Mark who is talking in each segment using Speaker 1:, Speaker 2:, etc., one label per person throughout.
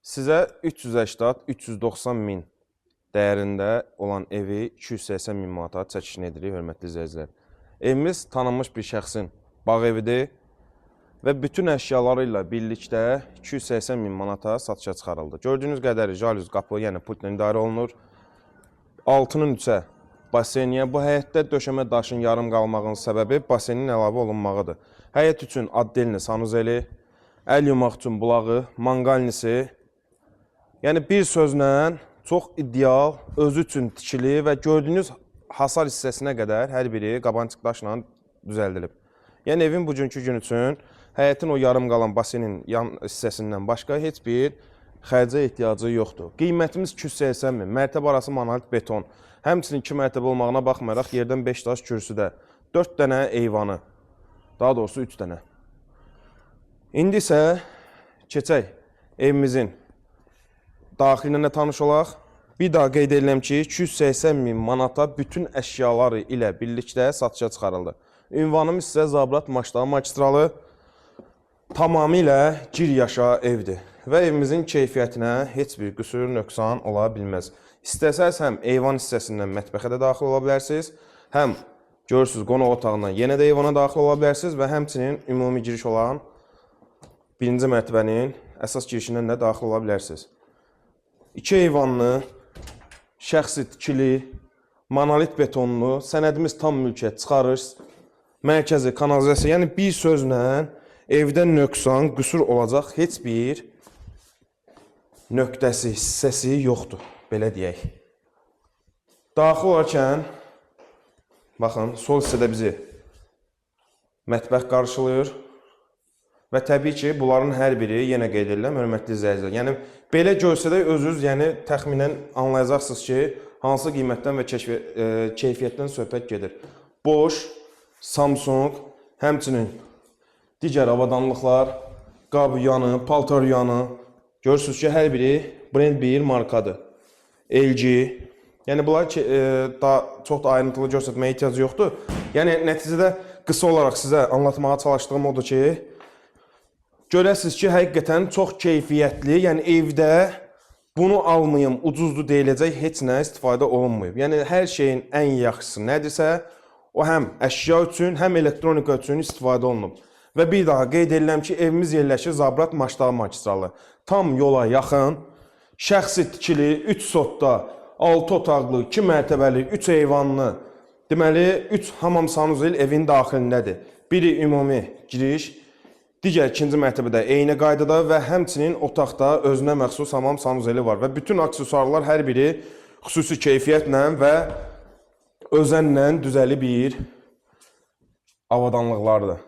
Speaker 1: Sizə 380-390 min dəyərində olan evi 280 min manata çəkişini edirik, hörmətli izləyicilər. Evimiz tanınmış bir şəxsin bağ evidir və bütün əşyaları ilə birlikdə 280 min manata satışa çıxarıldı. Gördüyünüz qədəri jalüz qapı, yəni pultla idarə olunur. 6-nın 3-ə baseyniyə. Bu həyətdə döşəmə daşın yarım qalmağının səbəbi baseynin əlavə olunmağıdır. Həyət üçün addelni sanuzeli, əl yumaq üçün bulağı, manqalnisi. Yəni bir sözlə çox ideal, özü üçün tikili və gördüyünüz hasar hissəsinə qədər hər biri qabançıq daşla düzəldilib. Yəni evin bugünkü gün üçün həyətin o yarım qalan baseynin yan hissəsindən başqa heç bir xərcə ehtiyacı yoxdur. Qiymətimiz 280 min, mərtəbə arası monolit beton. Həmçinin 2 mərtəbə olmağına baxmayaraq yerdən 5 daş kürsüdə 4 dənə eyvanı, daha doğrusu 3 dənə. İndi isə keçək evimizin daxilinə tanış olaq. Bir daha qeyd edirəm ki, 280 min manata bütün əşyaları ilə birlikdə satışa çıxarıldı. Ünvanımız isə Zabrat Maşdağ magistralı, tamamilə gir yaşa evdir və evimizin keyfiyyətinə heç bir qüsur, nöqsan ola bilməz. İstəsəz həm eyvan hissəsindən mətbəxə də daxil ola bilərsiniz, həm görürsüz qonaq otağından yenə də eyvana daxil ola bilərsiniz və həmçinin ümumi giriş olan birinci mərtəbənin əsas girişindən də daxil ola bilərsiniz. İki eyvanlı, şəxsi tikili, monolit betonlu, sənədimiz tam mülkiyyət çıxarış, mərkəzi kanalizasiya, yəni bir sözlə evdə nöqsan, qüsur olacaq heç bir nöqtəsi, hissəsi yoxdur, belə deyək. Daxil olarkən, baxın, sol hissədə bizi mətbəx qarşılayır. Və təbii ki, bunların hər biri yenə qeyd edirəm, hörmətli izləyicilər. Yəni belə görsədə özünüz, yəni təxminən anlayacaqsınız ki, hansı qiymətdən və keyfiyyətdən söhbət gedir. Bosch, Samsung, həmçinin digər avadanlıqlar, qab yanı, paltar yanı. Görürsünüz ki, hər biri brend bir markadır. LG. Yəni bunlar ki, daha çox da ayrıntılı göstərməyə ehtiyac yoxdur. Yəni nəticədə qısa olaraq sizə anlatmağa çalışdığım odur ki, görəsiniz ki, həqiqətən çox keyfiyyətli, yəni evdə bunu almayım, ucuzdur deyiləcək heç nə istifadə olunmayıb. Yəni hər şeyin ən yaxşısı nədirsə, o həm əşya üçün, həm elektronika üçün istifadə olunub. Və bir daha qeyd edirəm ki, evimiz yerləşir Zabrat Maşdağ magistralı. Tam yola yaxın, şəxsi tikili, 3 sotda, 6 otaqlı, 2 mərtəbəli, 3 eyvanlı, deməli 3 hamam sanuzel evin daxilindədir. Biri ümumi giriş, digər ikinci mərtəbədə eyni qaydada və həmçinin otaqda özünə məxsus hamam sanuzeli var və bütün aksesuarlar hər biri xüsusi keyfiyyətlə və özənlə düzəli bir avadanlıqlardır.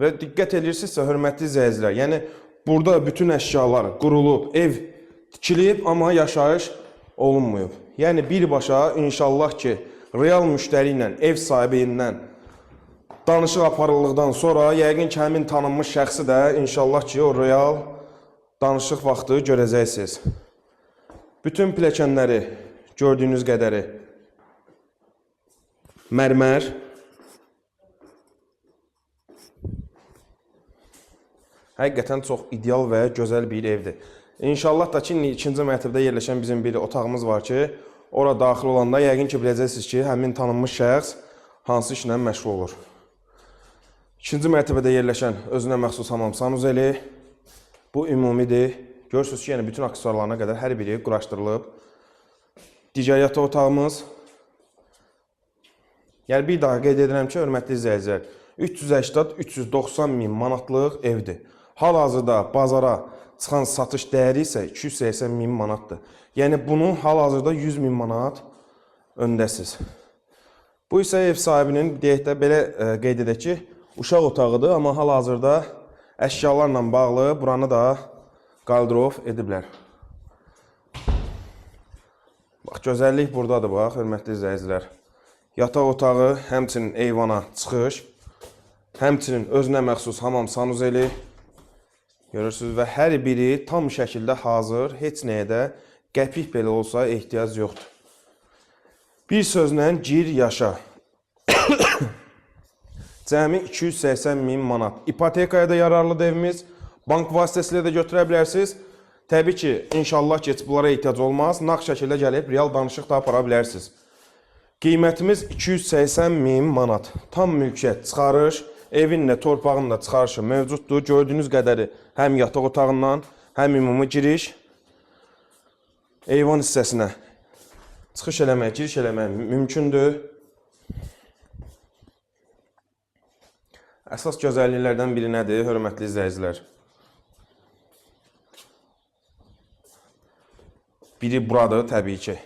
Speaker 1: Və diqqət edirsinizsə, hörmətli izləyicilər, yəni burada bütün əşyalar qurulub, ev tikilib, amma yaşayış olunmayıb. Yəni birbaşa inşallah ki, real müştəri ilə, ev sahibi ilə danışıq aparıldıqdan sonra yəqin ki, həmin tanınmış şəxsi də inşallah ki, o real danışıq vaxtı görəcəksiniz. Bütün pilləkənləri gördüyünüz qədəri mərmər. Həqiqətən çox ideal və gözəl bir evdir. İnşallah da ki, ikinci mərtəbədə yerləşən bizim bir otağımız var ki, ora daxil olanda yəqin ki, biləcəksiniz ki, həmin tanınmış şəxs hansı işlə məşğul olur. İkinci mərtəbədə yerləşən özünə məxsus hamam sanuzeli. Bu ümumidir. Görürsünüz ki, yəni bütün aksesuarlarına qədər hər biri quraşdırılıb. Digər yataq otağımız. Yəni bir daha qeyd edirəm ki, hörmətli izləyicilər, 380-390 min manatlıq evdir. Hal-hazırda bazara çıxan satış dəyəri isə 280 min manatdır. Yəni bunu hal-hazırda 100 min manat öndəsiz. Bu isə ev sahibinin deyək də belə qeyd edək ki, uşaq otağıdır, amma hal-hazırda əşyalarla bağlı buranı da qaldırov ediblər. Bax, gözəllik buradadır, bax, hörmətli izləyicilər. Yataq otağı, həmçinin eyvana çıxış, həmçinin özünə məxsus hamam sanuzeli görürsünüz və hər biri tam şəkildə hazır, heç nəyə də qəpik belə olsa ehtiyac yoxdur. Bir sözlə gir, yaşa. Cəmi 280 min manat. İpotekaya da yararlıdır evimiz, Bank vasitəsilə də götürə bilərsiniz. Təbii ki, inşallah ki, heç bunlara ehtiyac olmaz. Nağd şəkildə gəlib real danışıq da apara bilərsiniz. Qiymətimiz 280 min manat. Tam mülkiyyət çıxarış, evin də torpağın da çıxarışı mövcuddur. Gördüyünüz qədəri həm yataq otağından, həm ümumi giriş, eyvan hissəsinə çıxış eləmək, giriş eləmək mümkündür. Əsas gözəlliklərdən biri nədir, hörmətli izləyicilər? Biri buradır təbii ki.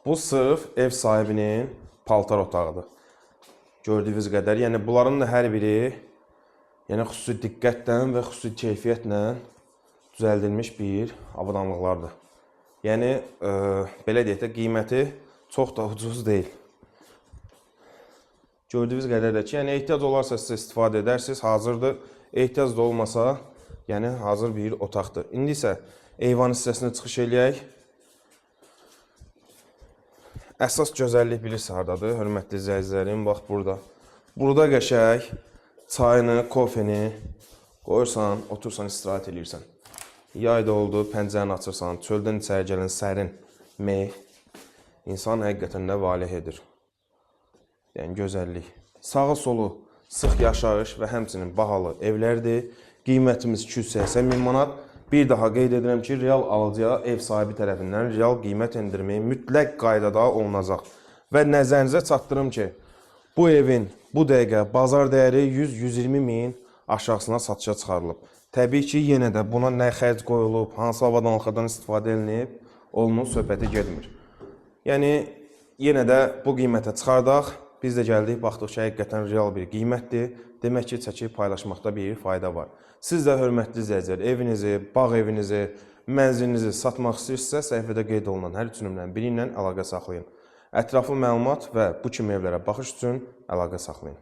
Speaker 1: Bu sırf ev sahibinin paltar otağıdır. Gördüyünüz qədər, yəni bunların da hər biri yəni xüsusi diqqətlə və xüsusi keyfiyyətlə düzəldilmiş bir avadanlıqlardır. Yəni belə deyək də qiyməti çox da ucuz deyil. Gördüyünüz qədər də ki, yəni ehtiyac olarsa sizə istifadə edərsiniz, hazırdır. Ehtiyac da olmasa, yəni hazır bir otaqdır. İndi isə eyvan hissəsinə çıxış eləyək. Əsas gözəllik bilirsiniz hardadır, hörmətli izləyicilərim, bax burada. Burada qəşəng çayını, kofeni qoyursan, otursan, istirahət eləyirsən. Yay da oldu, pəncərəni açırsan, çöldən içəri gələn sərin meh insan həqiqətən də valeh edir. Yəni gözəllik. Sağı solu sıx yaşayış və həmçinin bahalı evlərdir. Qiymətimiz 280 min manat. Bir daha qeyd edirəm ki, real alıcıya ev sahibi tərəfindən real qiymət endirimi mütləq qaydada olunacaq. Və nəzərinizə çatdırım ki, bu evin bu dəqiqə bazar dəyəri 100-120 min aşağısına satışa çıxarılıb. Təbii ki, yenə də buna nə xərc qoyulub, hansı avadanlıqlardan istifadə edilib, olunun söhbəti getmir. Yəni yenə də bu qiymətə çıxardaq. Biz də gəldik, baxdıq ki, həqiqətən real bir qiymətdir. Demək ki, çəkib paylaşmaqda bir fayda var. Siz də hörmətli izləyicilər, evinizi, bağ evinizi, mənzilinizi satmaq istəyirsinizsə, səhifədə qeyd olunan hər üç nömrənin biri ilə əlaqə saxlayın. Ətraflı məlumat və bu kimi evlərə baxış üçün əlaqə saxlayın.